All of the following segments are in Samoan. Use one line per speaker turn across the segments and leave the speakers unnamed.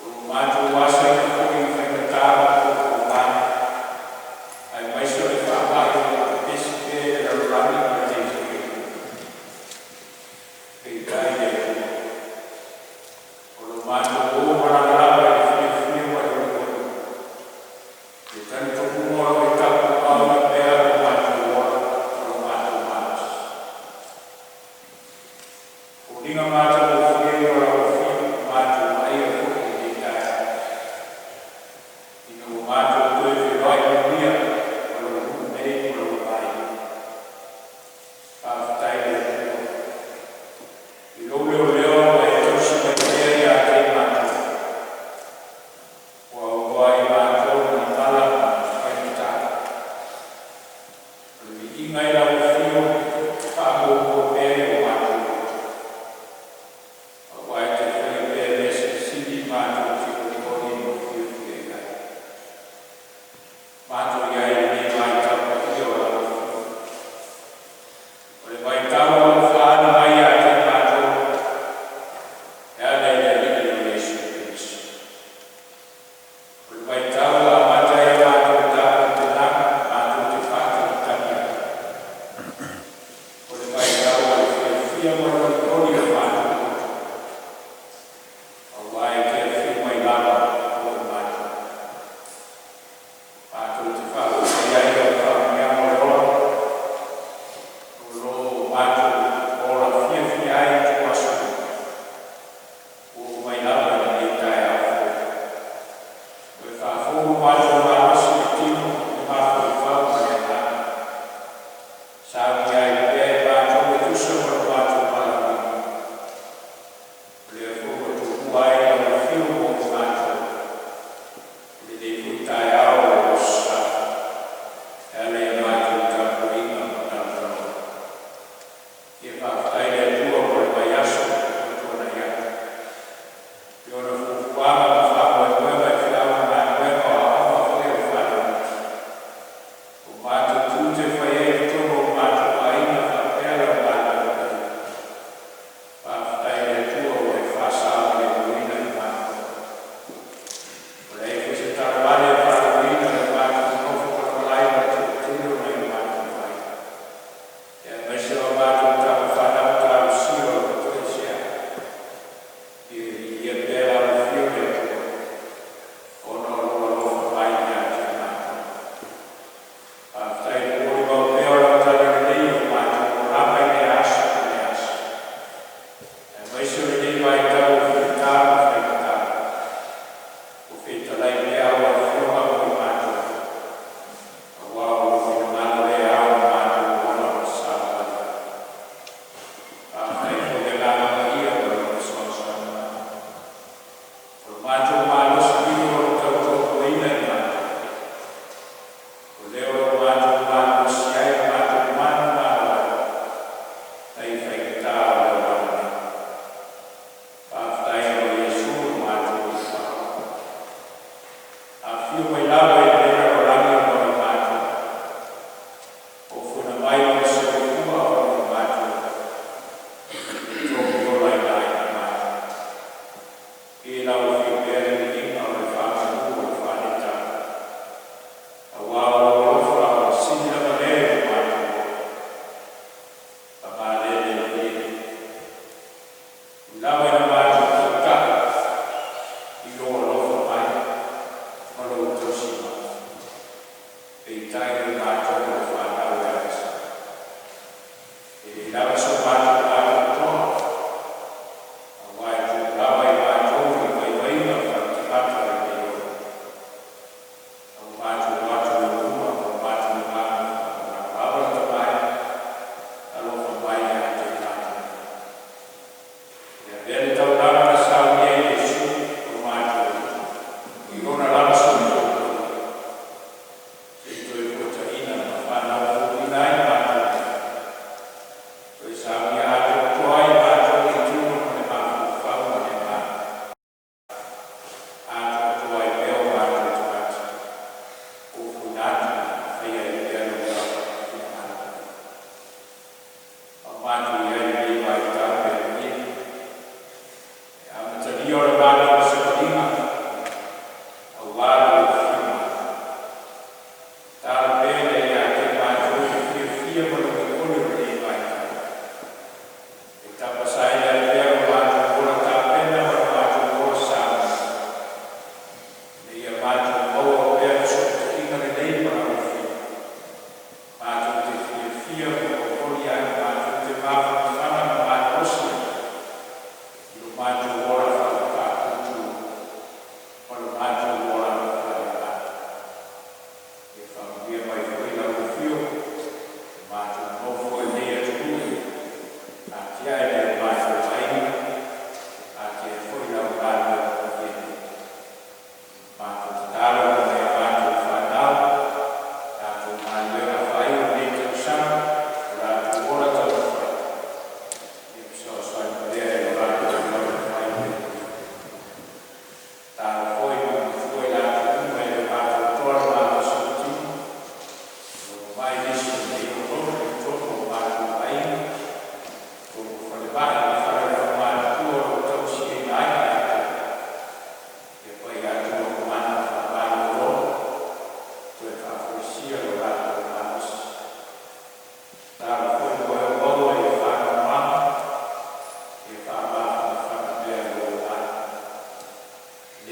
O lo matou asaina foi i faigata ma puapuaga, aemaise o le faamai o lo o pepesi pea i le lalolagi ma lenei foi atunuu. Peitai le Atua, o lo matou o ma lagalagala i le fiafia ma le olioli, i le talitonuga o lo o e tapuaaoina pea lo matou ola ma lo matou malosi. O foliga matagofie ia o lau afio ua matou vaaia foi i lenei taeao, ina ua matou toe feiloai manuia ma lou nuu nei ma lou aiga. Faafetai i le Atua i lou leoleo ma e tausi mai pea ia te i matou, ua aunoa ai matou ma ni mala ma ni faigata. O le viiga i lau afio e faamuamua pea i o matou loto, aua e te faia pea mea silisili matou te olioli ma fiafia i ai. Matou i ai i lenei vaitau paia o lau afio, o le vaitau o lo o faali mai ia te i matou e ala i le Alii o Iesu Keriso. O le vaitau ua amata ai a matou tapenapenaga matou te faatagitagi ai. O le vaitau o le fiafia ma le olioli o matou loto, aua e te afio mai lava mo i matou. Matou te faafetaia ai lau faamanuiaga o le ola, o lo o matou ola fiafia ai i ituaso uma, ua oo mai lava i lenei taeao fou. Ua e faafou lo matou malosi i le tino, le mafaufau ma le agaga. Saunia ai pea i matou e tusa ma lo matou valaauina. O lea foi ua tomua ai lau afio mo i matou i lenei foi taeao o le Aso Sa, e ala i a matou tapuaiga ma talotaloga. Ia faafetai i le Atua mo le vaiaso ua tuanai atu, i ona fuafuaga ma faamoemoega i feau ma galuega o aoga foi a le fanau. O matou tiute e fai ai i totonu o matou aiga faapea lau galuega paia. Faafetai i le Atua ua e faasaogalemuina i matou. Ua leai foi se talavale e faaleoina le matou nonofo malamalai ma le toatele o nai o matou aiga, aemaise o a matou tama fanau talosia o lo o toesea. Ia viia pea lau afio le Atua, ona o lou alofa mai ia te i matou. Faafetai i le molimau pea o lau talalelei i o matou olaga i lea aso ma lea aso, aemaise o lenei vaitau o fita ma faigata, ua fetalai pea au Afioga mo i matou, aua o lou finagalo lea e ao ona matou ola ma savavali ai. Faafetai foi i le Agaga Paia ma lona fesoasoani mai. O lo matou malosi lima o lo o tautoaluaina i matou, o lea o lo o matou malolosi ai le matou manumalo ai nai faigata o le olaga nei. Faafetai ona o Iesu lo matou Alii. Afifio mai lava i lenei lalolagi ona o i matou, ofoina mai lou soifua ona o i matou, e togi olaina ai ma matou. I lau afio pea le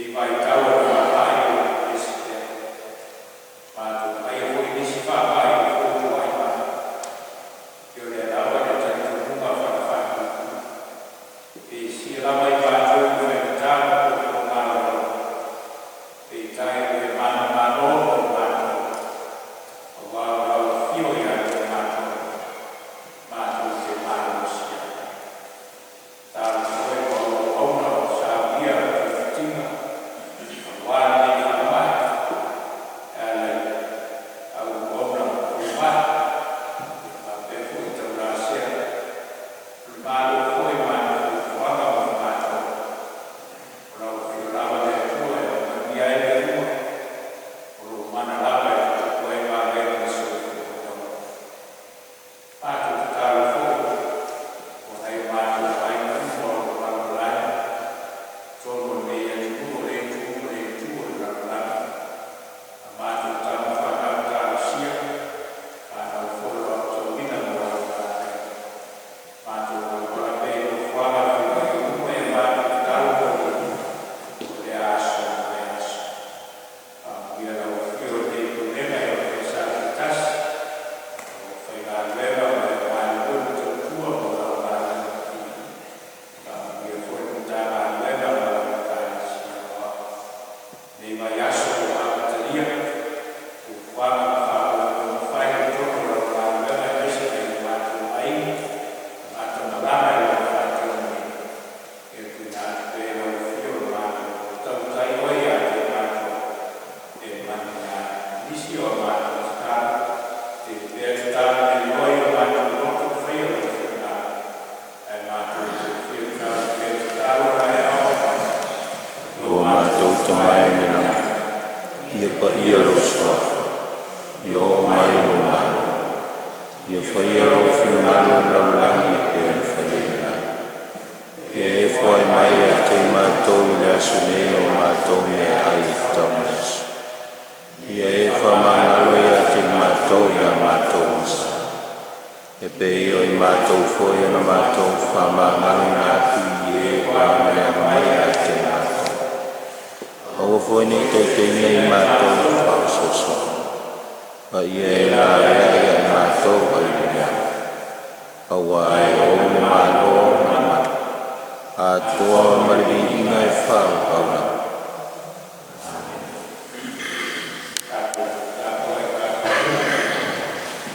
Lenei vaitau o le faamai o lo o pepesi pea, matou vaaia foi nisi faamai ua fotuai mai. Ia o lea lava le talitonuga falefaapulapula, e sii lava i matou i le faigata ma puapuaga aloaloa, peitai ua e manumalo mo matou, aua o lau afio ia te matou matou te malosi ai. Tatalo foi mo au auauna ua saunia togafitiga aua lenei faamai e ala i au auauna fomai faapea foi taulasea. O le Malo foi ma ana fuafuaga ma faagasologa, o lau Afio lava le Atua e manuia ai mea uma, o lou mana lava e tutupu ai vavega o le soifua taulagi. Matou tatalo foi mo nai o matou aiga uma o lo o malalali i totonu o lenei atunuu i lea itu ma lea itu o le lalolagi, a matou tama fanau talosia, fanau foi o lo o aotauina mo lau galuega. Matou auala pea i nofoaga e feiloai ai uma, ia matou tatalo molia o lea aso ma lea aso. Faamanuia lau Afio i lenei Pulega i Ofisa taitasi o aufaigaluega ma e galulue ma tautua mo lau galuega paia. Faamanuia foi i le Matagaluega ma lau Ekalesia Aoao. I lenei vaiaso ua amatalia, fuafuaga ma faamoemoega fai i totonu o lau galuega aemaise nai o matou aiga, tagata malaga i lau faataunuuina, ia tuuina atu pea i lau Afio le malo, tautai Oe ia te matou e manuia ai. O nisi o a matou tatalo, tele pea tatalo nei iloa i o matou loto ma faia Lou finagalo, ae matou te fia tatalo pea tatalo ma e ao mai.
Lo matou Tama e i le lagi, ia paia lou Suafa, ia oo mai lou Malo, ia faia lou finagalo i le lalolagi e pei ona faia i le lagi. Ia e foai mai ia te matou i le aso nei o matou meaai e tatau mo le aso. Ia e faamagalo ia te matou i a matou ogasami, e pei o matou foi ona matou faamagaloina atu i e ua agaleaga mai ia te matou. Aua foi ne i taitaiina i matou i le faaosoasoa, a ia e lalea ia i matou ai le leaga. Auā e Ou le Malo ma le mana, atoa ma le viiga e faauaau lava.
Tatou tapuai ma tatou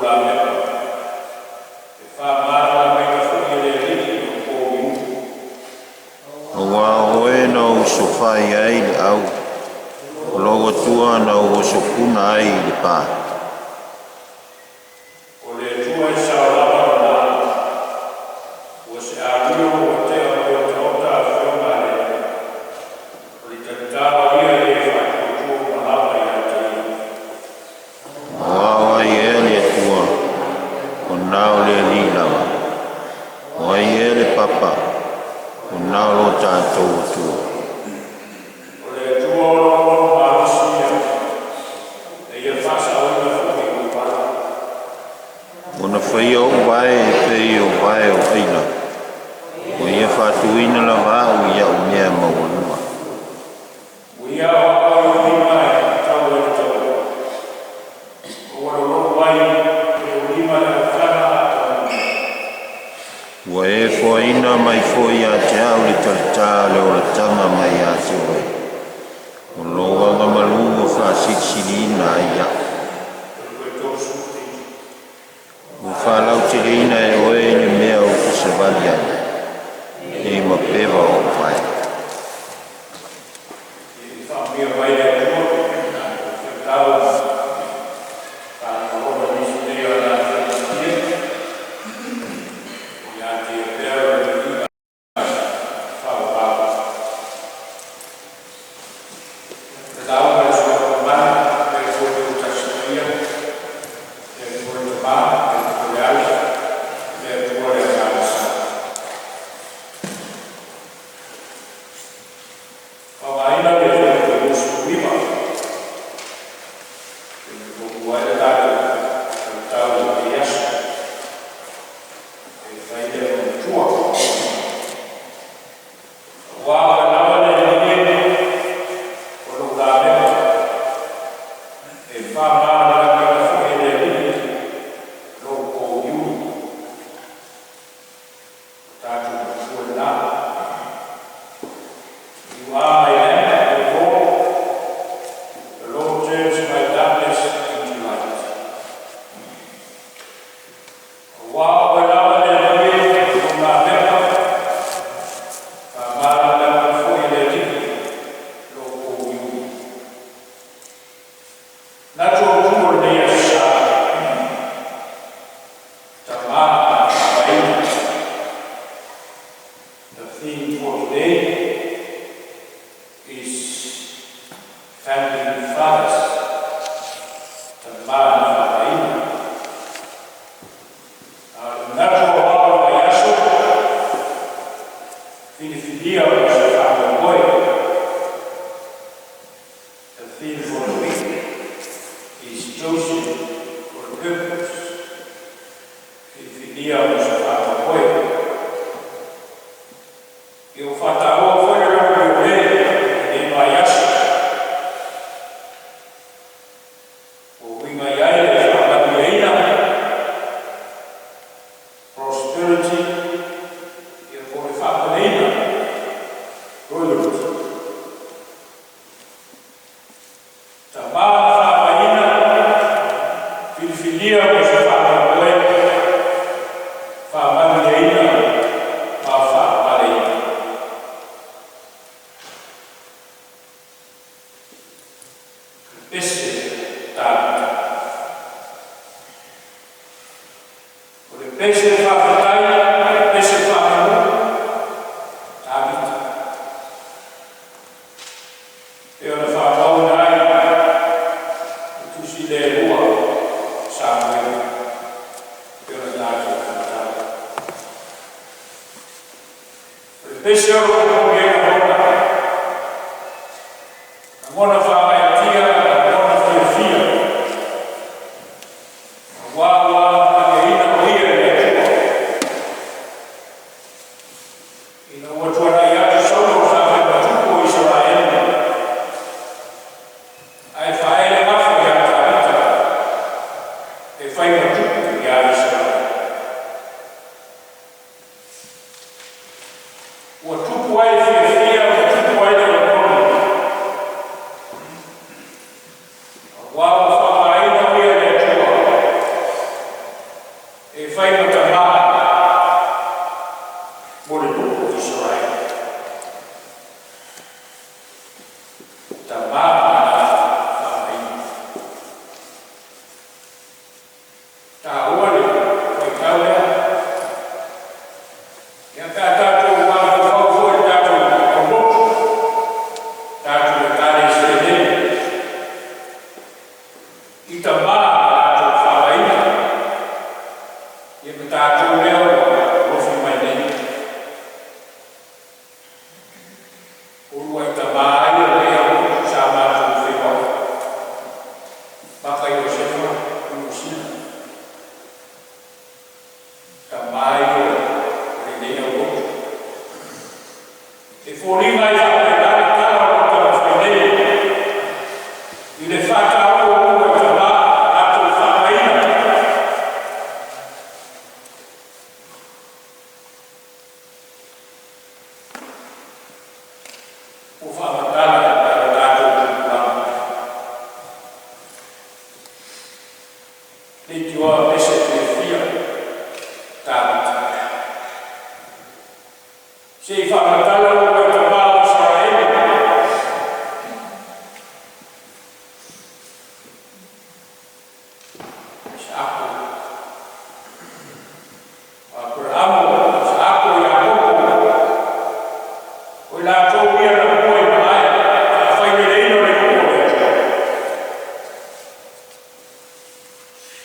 lamepa, e faamalamalamaina foi e le Alii lou pouiuli.
Auā o Oe na ou osofai ai le au, o lou Atua na ou osopuna ai le pa.
O le Atua e sao lava lona ala, ua se amio ua tea mai otaota afioga a le Alii. O le talitao ia e le faatuatua uma lava ia te ia.
Auā o ai ea le Atua, ua na o le Alii lava? O ai ea le Papa, ua na o lo tatou Atua?
O le Atua o lo o malosi ia, e ia faasaoina foi ou ala.
Ua na faia o'u vae e pei o vae o aila, ua ia faatuina lava a'u i a'u mea maualuga.
Ua ia aoao i ou lima e tau ai le taua. Ua loulou ai e ou lima le autaga a taunuu.
Ua e foaina mai foi ia te a'u le talatā o le olataga mai ia te Oe, o lou agamalu ua faasilisiliina ai a'u.
O le 37.
Ua faalauteleina e Oe le mea ou te savali ai, e mapeva o'u vae.
E faamanuia mai le Atua, faitau faalogologo i nisi nei o le afioga ia te ia pea le viiga faaauau. Le lauga le soifua le Atua Tauitasi Paia, le Atua le Tamā, le Atua le Ala, le Atua le Agaga Sa. Faaaogaina le 25, e muamua ai le tatou faitau i lenei aso. E fai lea ma matua. Auā o Oe lava le Alii o lou lamepa, e faamalamalamaina foi e le Alii lou pouiuli. O tatou matua lena. You are my lamp, O Lord. The Lord turns my darkness into light. Auā o Oe lava le Alii o lou lamepa, faamalamalamaina foi e le Alii lou pouiuli. Manatu autu o lenei aso Sa, tamā faapaina. The theme for today is family fathers. Tamā faapaina. Manatu aoao o le aso, filifilia o se faamoemoe. The theme for the week is chosen for a purpose. Filifilia o se faamoemoe. E o faataua foi le lau le lenei vaiaso. Ua uiga i ai le faamanuiaina, prosperity, ia po le faapaleina, royalty. Tamā na faapaina, filifilia mo se faamoemoe, faamanuiaina ma faapaleina. Pese Tavita. O le pese faafetai, le pese faamanu, Tavita. E ona faamauina ai le tusi le lua Samuele e ona tatou faitau. O le pese o lo o i ai lagona, lagona faagaeatia, lagona fiafia. Auā ua amatagiaina o ia e le Atua. Ina ua tuanai atu Saulo sa faimatupu o Isaraelu. Ae faaele gafa ia Tavita e faimatupu ia Isaraelu. Ua tupu ai fiafia, ua tupu ai le lagona. Auā ua faaaogaina o ia e le Atua. fai ma tamā mo le nuu o Isaraele. Tamā ma le faamaina. Taua le faitau lea. Ia pe a tatou mafaufau foi i le tatou aulotu, tatou Ekalesia nei, i tamā ma latou faamaina, ia ma tatou lea ua alofi mai nei. O uluai tamā ai o lenei aulotu sa matou feiloai, Maka Iosefa Lusina. Tamā ia o lenei aulotu. E foliga ai faapena le tala o lo o taumafai nei i le faataua o uluai tamā latou faamaina. Ua faamatala e lo tatou tupulaga. Leitioa pese fiafia Tavita. Se i faamatala uluai tamā o Isaraele. Isaako, Aperamo, Isaako, Iakopo. O i latou ia na mua i malae, faafaileleina o le nuu o le Atua.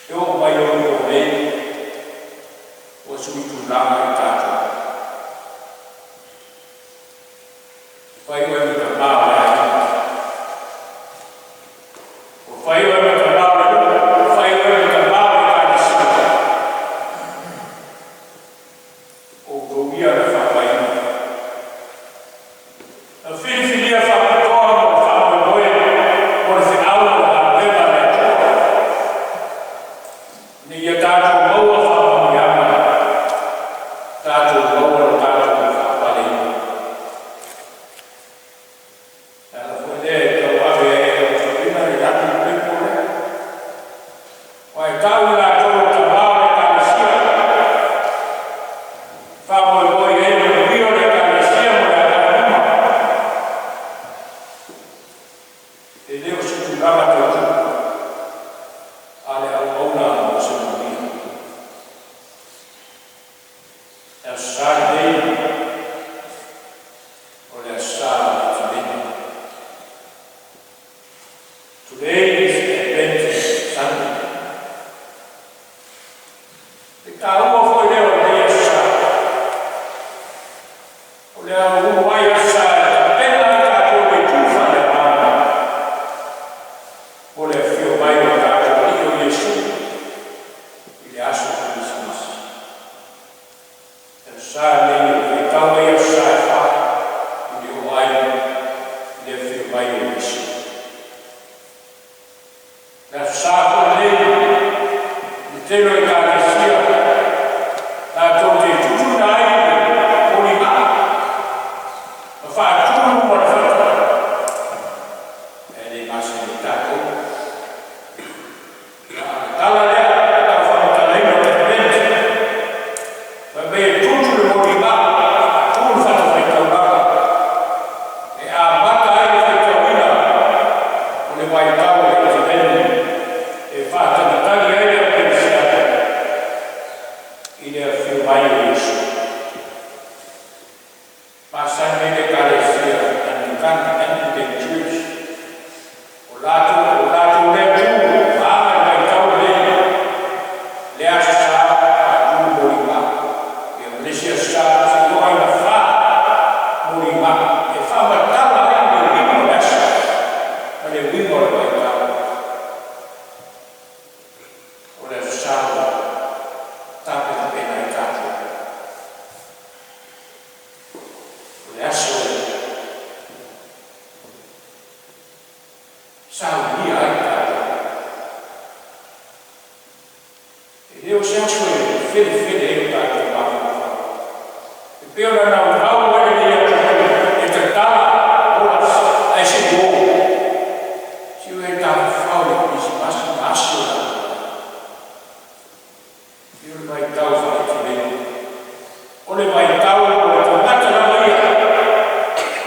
E oo mai i ona po nei, ua sui tulaga i tatou. Fai oe ma tamā o le aiga. Ua fai oe ma tamā o le nuu, ua fai oe ma tamā o le Ekalesia. O outou ia na faamaina. Na filifilia faapitoa mo le faamoemoe mo le feau o le galuega a le Atua. Ina ia tatou maua faamanuiaga, tatou maua le tatou faapaleina. Le ala foi lea e tauave ai e lau toeaina le lagi le pepo lea. Aua e tau i latou o tamā o le Ekalesia, faamoemoe i ai le manuia o le Ekalesia mo le agai i luma. E le o se tulaga tau tupe, a le auauna mo se manuia. Le Aso Sa lenei, o le Aso Sa o le Ativeni. Today is Adventist Sunday. E taua foi lea o lenei Aso Sa. O le uluai Aso Sa e tapena ai tatou le itu faaleagaga mo le afio mai o tatou Alii o Iesu i le aso Kerisimasi. Le Aso Sa lenei e faitau ai Aso Sa e 4 i le oo ai i le afio mai o Iesu. Le Aso Sa foi lenei, i le tele o Ekalesia, tatou te tutuina ai le moligaa ma faatu i luma o le fata. E le masani tatou. A o le tala lea tau faamatalaina o le Advent. Fai mai e tutu le moligaa, faatu le fata faitaulaga. E amata ai le faitauina o le vaitau o le Ativeni e faatagitagi ai le au kerisiano i le afio mai o Iesu. Masani ai le Ekalesia Anglikana, Anglican Church. O latou lea tu, aga le vaitau lenei, le Aso Sa faatu le moligaa. Ia ma le isi Aso Sa seia oo ai ina fa moligaa e faamatala ai le uiga o le aso ma le uiga o le vaitau. O le Aso Sa ua tapenapena ai tatou. O le aso e saunia ai tatou. E le o se aso e felefele ai o tatou mafaufau. E pei ona naunau ai lenei atunuu e tatala borders ae se i o. Si o e tafafao le Kerisimasi ma aso o. I o le vaitau faaetileni, o le vaitau o le tagata lava ia,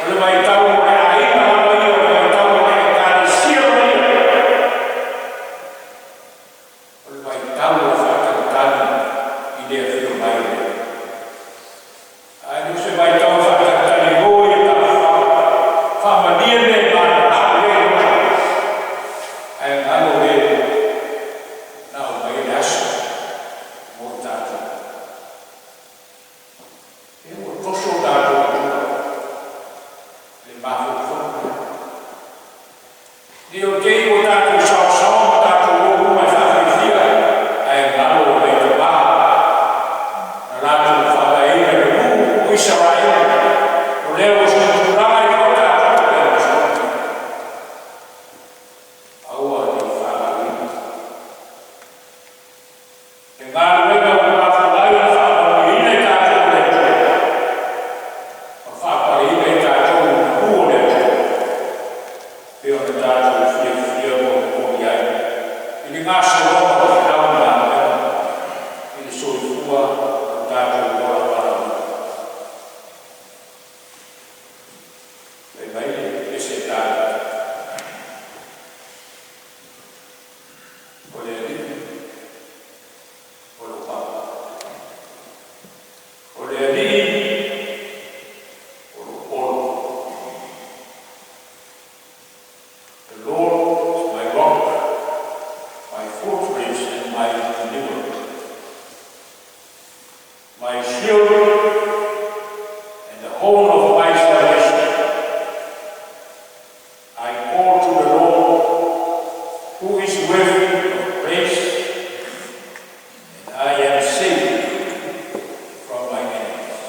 o le vaitau o le aiga lava ia, o le vaitau o le Ekalesia lava ia, o le vaitau o le faatalitali i le afio mai o le Alii. Ae le o se vaitau e faatalitali ai o ia tafafao, faamalie mea e mananao i ai lou ae galo le na aumaia le aso mo i tatou. E ua toso tatou i tua le mafaufauga. Ne i te i ua tatou saosaoa ma tatou o i luma e faafiafia, ae galo o nai tamā na latou faavaeina le nuu o Isaraelu, o lea ua suitulaga ai foi tatou e ua soona. Aua ne i faagaloina le galuega ua mafua ai ona faamanuiaina i tatou e le Atua ma faapaleina i tatou i manu o le Atua, pe ona tatou fiafia ma momoli ai i le gasologa o feau ma galuega i le soifua o tatou ola valaauina. Fai mai le pese a Tavita, o le Alii o lou papa, o le Alii o lou olo. The Lord is my rock, my fortress and my deliverer, my shield and the horn of my salvation. I call to the Lord, who is worthy of praise, and I am saved from my enemies.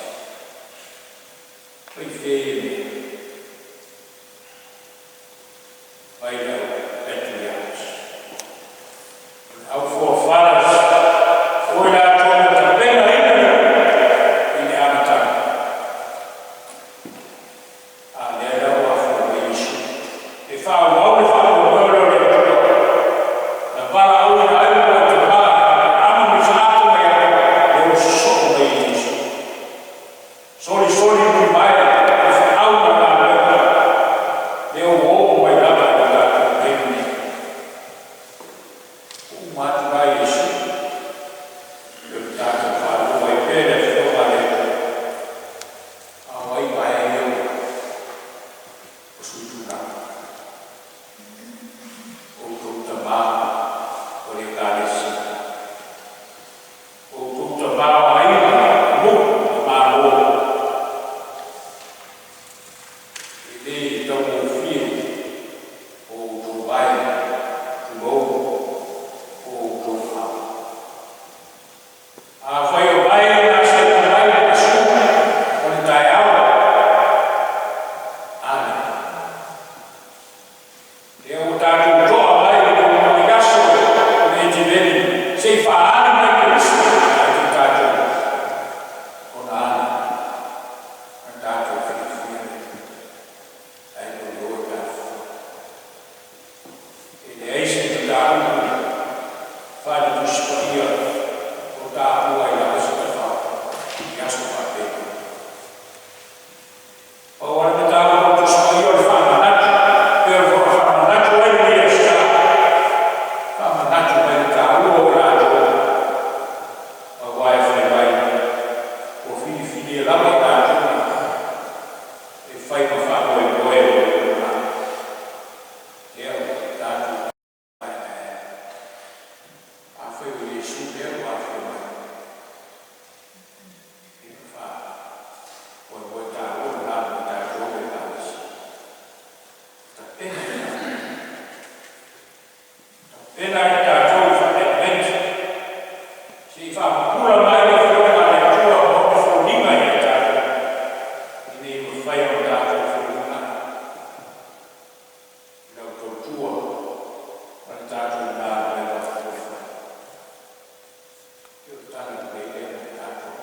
Fai fē mea mai le au patriarchs, o le au forefathers, o i latou na tapenaina i le amataga. A lea la ua afua mai Iesu e faaauau le faamoemoe lea o le Atua na valaauina ai le tamā Aperamo ma Isaako ma Iakopo, lea ua sosoo mai e Iesu. Solisoli mulivae le feau ma le galuega lea ua oo mai lava i le tatou taimi nei. Ua uma atu la Iesu e o le tatou faalogo ai pea le afioga a le Atua. A o ai vaea ia o suitulaga? Outou tamā o le Ekalesia, outou tamā o aiga, nuu ma malo, e lē taugofie o outou vae, tulou, o outou ao. Afai o vae na asali mai le aso o le taeao, ale lea ua tatou toa mai le mai aso o le Etiveni se i faaali mai Keriso ia te tatou, ona ale na tatou fiafia lea, ae le o e tafafao. E leai se mataupu faale-Tusi Paia o taua ai lava se tafao i aso faapea. Pau lava le mataupu o le Tusi Paia o le faamanatu, pe o le faamanatu ai lenei aso sa, faamanatu mai le taua o i latou, aua e fai mai ua filifilia lava i latou e fai ma faamoemoe o le lumanai. Lea ua tatou aeae. Afai o Iesu lea ua afio mai, e faamoemoe taua lena mo tatou le Ekalesia. Tapena i tatou. Tapena i tatou i faa-Advent, se i faapupula mai le afioga a le Atua ma ona foliga ia i tatou, ina ia mafai ona tatou feulugai i lau tautua ma le tatou galuega o fai. E o le tala lelei lea mo tatou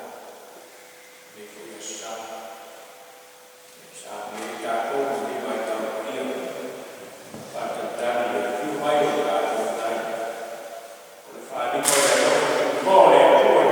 nei foi aso sa. Sa nei tatou ma lenei vaitau paia faatalitali le afio mai o le tatou Matai. O le faaaliga o le alofa tunoa o le Atua.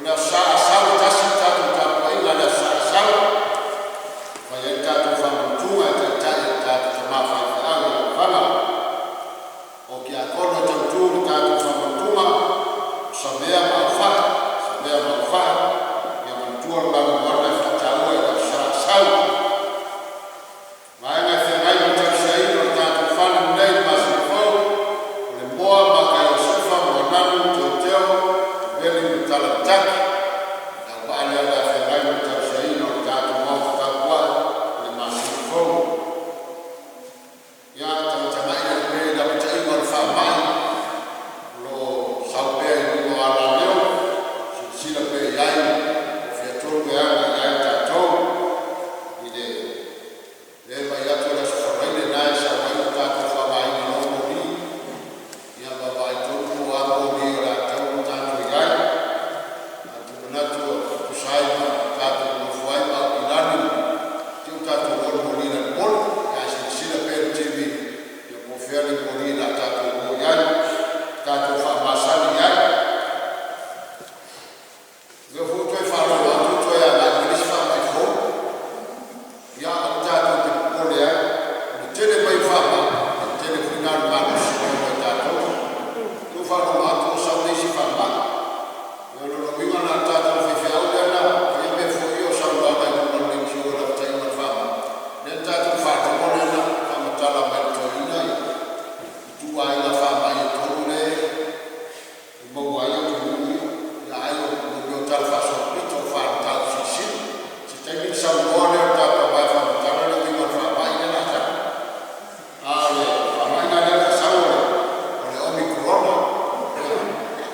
Le Aso Sa a sau e tasi le tatou tapuaiga i le Aso Sa e sau, e fai ai le tatou faamanatuga e taitai e le tatou tama faifeau ia Lefaga. O Tiakono e tautu i le tatou faamanatuga o Savea ma Aufai, Savea ma Aufai, ia manatua le ma galuega e faataua i le Aso Sa e sau. Vaega e feagai ma le tausaiaina o le tatou fale lenei i le masina fou: O Lemoa Maka Iosefa Moananu Teoteo Reveli Mutala Lataki. O le auvaa lea o le a feagai ma le tausiaina o le tatou maota tapuai i le masina fou. Ia tagatagai pea i le lapataiga o le faamai o lo o sau pea i luga o alaleo, silasila pea i ai po o fea tonu e agai i ai tatou. I lea vaai atu i le Aso Faraile na e sau ai ua tatou faaaogaina loa moli. Ia vaavaai tonu po o a moli o le a tatau ona tatou i ai. Ae ou te manatu e tusa ai ma le tatou nonofo ai ma Aukilani, te i ua tatou iloa le moli o le a momoli. Ae silasila pea i le TV po o fea le moli o le a tatou o i ai, tatou faamasani i ai. O lea foi ua toe faalogo atu ua toe agai mai le isi faamai fou. Ia aua tatou te popole ai, o le tele mai o faamai, e tele foi lena o le malosi e maua e tatou. Lea ua faalogo atu ua sau le isi faamai. O lona uiga na o le tatou faifeau lea na faia mea foi ia o saunoaga i luga o le leitio i le lapataiga o le faamai, lea na tatou faalogo lea na faamatala mai e le toeaina ituaiga faamai e tolu lea e maua ai atunuu ia. Ai o mea o talafaasolopito o faalatau silisili. Se taimi ona saunoa lea o le tatou tama e faamatala le uiga o le faamai lea o le a sau. A o le faamai la lea o le a sau o le Omikorona, o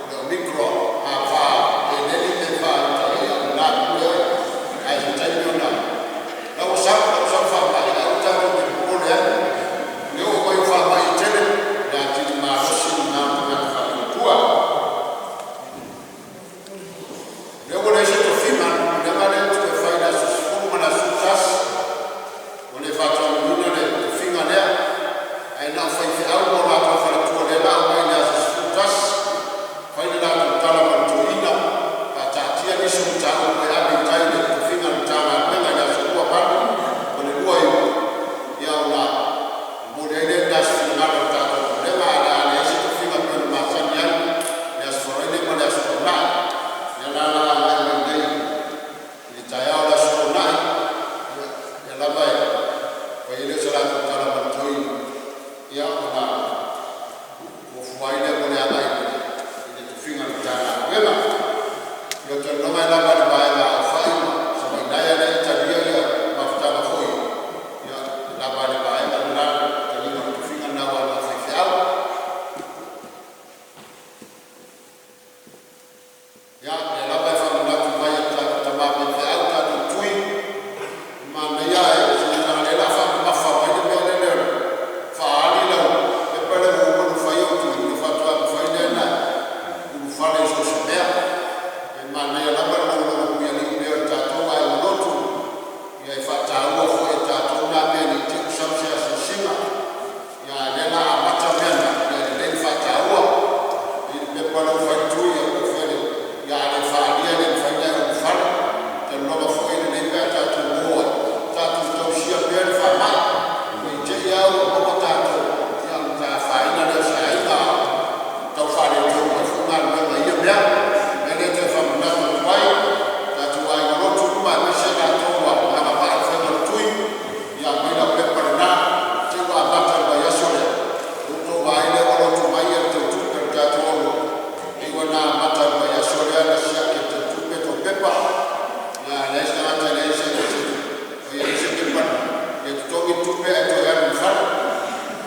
le Omicron a faa-Heleni pe faa-Italia o le la atu lea. Ae se taimi ona… La ua sau, la ua sau le faamai, ae aua tatou te popole ai. O le oo mai o faamai e tele, o le atili malosi lena o tagata faatuatua. O lea ua leai se tofiga, o le pulega lea na toe fai i le aso 10 ma le aso 11, ua le faataunuuina le tofiga lea, ae na o faifeau ma o latou faletua o lea o le a omai i le aso 11 e fai le latou tala ma le toeaina, faataatia nisi o mataupu e ave i tai i le tofiga a le Matagaluega i le aso 28 ma le 29, ia ona momoli ai lea o se finagalo o le tatou Pulega. Ae o le a leai se tofiga pei ona masani ai i le Aso Faraile ma le Aso Toonai. O lea la o le a agai mai i inei i le taeao o le Aso Toonai, lea lava e fai ai se latou tala ma le toeaina, ia ona fuafua ai lea mo le agai i le tofiga a le Matagaluega. Ia, ou te lagona e lava le vaega a Aufai ma Savainaea lea e talia mafutaga foi, ia e lava a le vaega lena i le taliga o le tofiga lena aua na o faifeau. Ia, o lea lava e faamanatu mai e le tatou tama faifeau tatou tui, e manaia ae leaga o lea o le a faamamafa mai le mea lea o le faaali lau pepa lea ua uma ona fai au tui ona faatoa mafai lea ona e ulufale i so o se mea. E manaia lava le lagolago muialii pea o le tatou aiga lotu. Ia e faataua foi e tatou na mea ne i te i ua sau se asiasiga, a o lea o le a amata mea na, ia e lelei le faataua. E i ai le pepa la ua fai le tui, po o fea le… Ia a le faaalia e le mafai ona e ulufale. Ou te lagona foi e lelei pe a tatou o ai tatou tausia pea le faamai, ne i te i lava ua maua tatou ona afaina lea o se aiga, a o tau faaletonu ai foi galuega i ia mea. O le mea lea e toe faamanatu atu ai i tatou aiga lotu uma aemaise i latou ua agavaa i le faiga o le tui, ia aumai lau pepa lena. Ne i te i ua amata i le vaiaso lea, ona outou vaai lea ua lotu mai le teutupe o le tatou aulotu, e iu lava ina amata i le vaiaso lea ona siaki e le teutupe tou pepa. A leai se tagata e leai se pepa lena, ia totogi le tupe ae toe alu i le fale.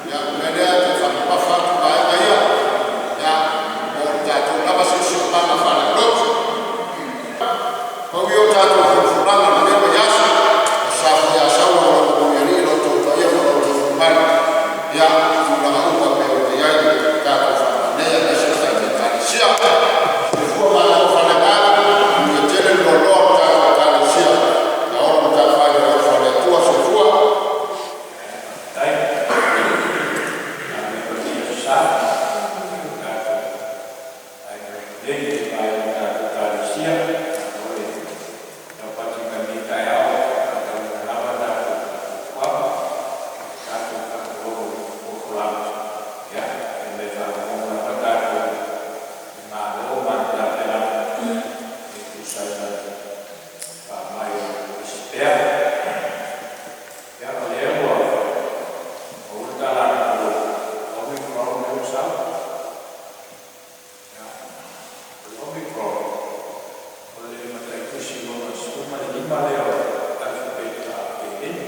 Ia, o le mea lea e toe faamamafa atu vaega ia mo le tatou lava siosiomaga faalelotu. Pau ia o tatou folafolaga i lenei vaiaso, Aso Sa foi a sau e lagolago i lo outou paia ma lo outou mamalu i tulaga uma e pei ona i ai le tatou faamalei aemaise le tatou Ekalesia. Soifua malo fale agaga, manuia tele le loaloa o le tatou Ekalesia ia Olo o Matafai i le alofa o le Atua. Soifua.
Faafetai. Agai mai le Aso Sa, tatou aiga Heleni i le vaega o le tatou Ekalesia. lima lea o le alifapeti faa-Helene.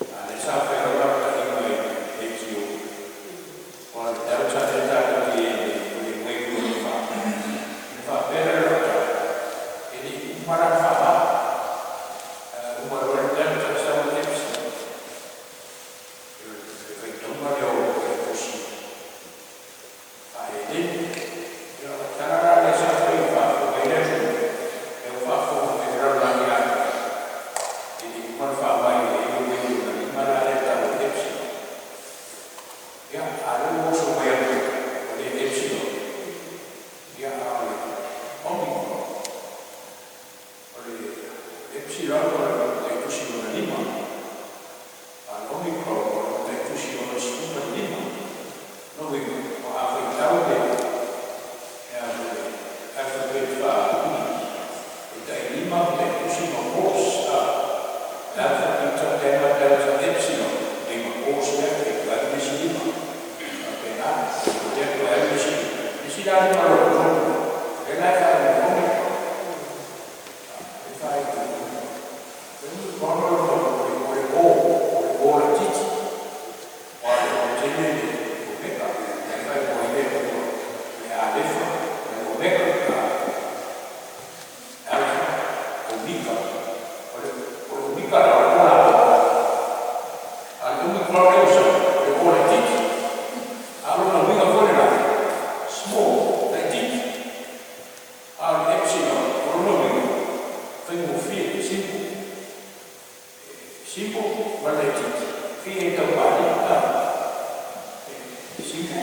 A o lea sa fai lau lautaiga i Etiopi, o le delta lea tatou te i ai nei, o le wave lona fa. Ona faapea lea o lau tala, e le i uma la le faamai. Ae uma loa le delta sau le epsilon. O le faitauga lea o taitusi faa-Helene. Ia o le tala la lea sa fai o faafofoga ai le atunuu, lea ua faafofoga mai le lalolagi atoa, e le i uma le faamai e i ai le wave lona lima la lea e tau o le epsilon. Ia, a o lea ua oso mai Amerika, ua le epsilon, ia a o le Omicron. O le epsilon o le taitusi lona lima, a o le Omicron o le taitusi lona 15. Lona uiga, a faitau le alphabet faa-Greek, e tai lima ma taitusi ma Morse, alpha, beta, gamma, delta, epsilon, lima Morse lea e toe alu le isi lima. Faapena, o lea toe alu le isi lima. Le isi la lima lona tolu, lea la e faaigoa Omicron. E faaigoa Omicron o le O, o le O laitiiti. O le O tele le omega, e faaigoa ai le Atua le Alefa ma le Omega, Alfa, Omega. O le Omega la o le O lapoa. A o le Omicron lea ua sau, o le O laitiiti. A o lona uiga foi lena, small, laitiiti. A o le epsilon, o lona uiga, faigofie, simple. Simple ma le laitiiti. Fia e taupale, simple,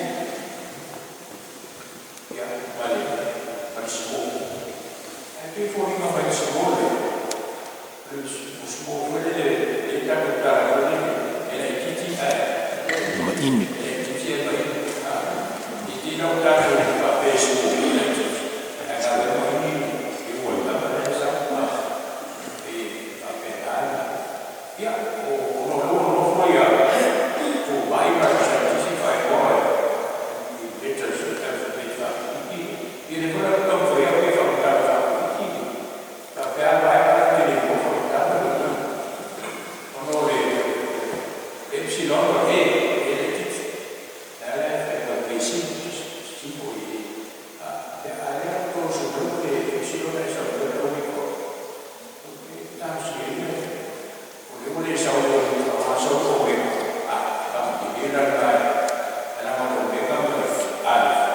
ia, ma le small. Ae pei foliga mai le small le small foi lele le tatou tala foi lele e laitiiti ae
Maini.
e laitiiti e maini. I ti lau tatou faapea small e laitiiti. Ae na le maini i ua lava le sau e faapena. Ia, o lo lo nofo ia fomai ma le saienitisi faaigoa i letters alphabet faa-Kiriki. Ia le foi la taumafai atu e faamatala faa-Kiriki. Faapea vaega la te le iloa faamatala ona o le epsilon o le E, E laitiiti. Ae la e faaigoa e simple, simple i E. A lea toso mai le epsilon e sau le Omicron. E talosia ia, o lea ua le sau le Omicron, a sau le omega. A, faamatie la lena e leaga o le omega ma le alefa.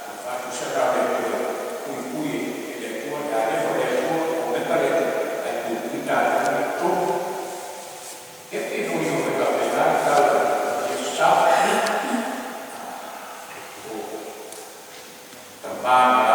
O le faatusa la o le Atua puipui e le Atua, le alefa o le Atua, omega le Atua, ae puipui tatou i totonu. Ia, e foliga mai faapena le tala i aso Sa. O tamā.